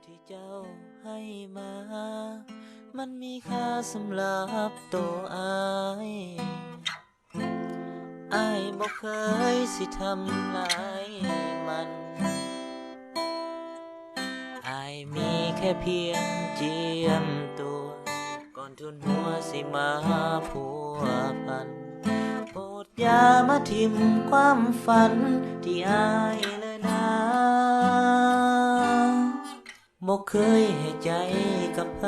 ທີ່ເຈົ້າໃຫ້ມາ ມັນມີຄ່າສຳລັບໂຕອ້າຍ. ອ້າຍບໍ່ເຄີຍຊິທຳລາຍມັນ. ອ້າຍມີແຄ່ພຽງຈຽມຕົວ ກ່ອນທຸ່ນຫົວຊິມາພົວພັນ. ໂປດຢ່າມາຖິ້ມຄວາມຝັນທີ່ອ້າຍເລີຍນາ. ບໍ່ເຄີຍໃຫ້ໃຈກັບໃຜ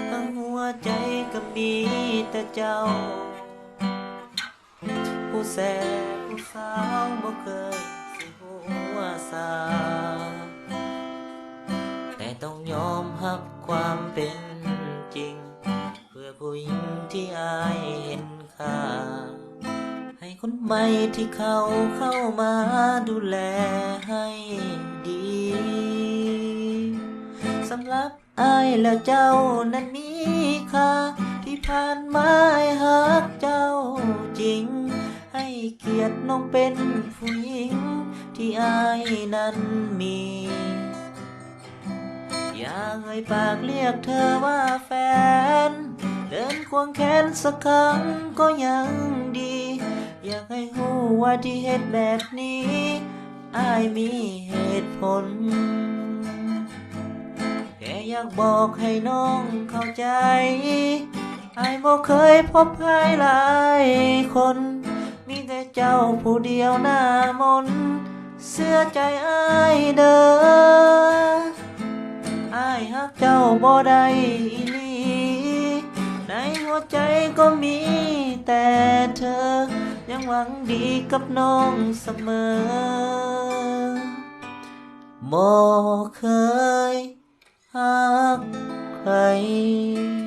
ທັງຫົວໃຈກໍມີແຕ່ເຈົ້າ. ຜູ້ແຊຜູ້ສາວບໍ່ເຄີຍຊິຮູ້ວ່າສາ ແຕ່ຕ້ອງຍອມຮັບຄວາມເປັນຈິງ ເພື່ອຜູ້ຍິງທີ່ອ້າຍເຫັນຄ່າ ໃຫ້ຄົນໃໝ່ທີ່ເຂົ້າ ເຂົ້າມາດູແລໃຫ້ດີ. ສຳລັບ ອ້າຍແລະເຈົ້ານັ້ນມີຄ່າ ທີ່ຜ່ານມາອ້າຍຮັກເຈົ້າຈິງ ໃຫ້ກຽດນ້ອງເປັນຜູ້ຍິງທີ່ອ້າຍນັ້ນມີ. ຢ່າເອີ່ຍປາກລຽກເທີວ່າແຟນ ເດີນຄວງແຂນສັກຄັ້ງກໍຍັງດີ. ຢາກໃຫ້ຮູ້ວ່າທີ່ເຮັດແບບນີ້ ອ້າຍມີເຫດຜົນ ແຄ່ຢາກບອກໃຫ້ນ້ອງເຂົ້າໃຈ ອ້າຍບໍ່ເຄີຍພົບໃຜຫຼາຍຄົນ ມີແຕ່ເຈົ້າຜູ້ດຽວໜ້າມົນ ເຊື່ອໃຈອ້າຍເດີ ອ້າຍຮັກເຈົ້າບໍ່ໄດ້ອີ່ຫຼີ ໃນຫົວໃຈກໍມີແຕ່ເທີ ຍັງຫວັງດີກັບນ້ອງສະເໝີ ບໍ່ເຄີຍຮັກໃຜ.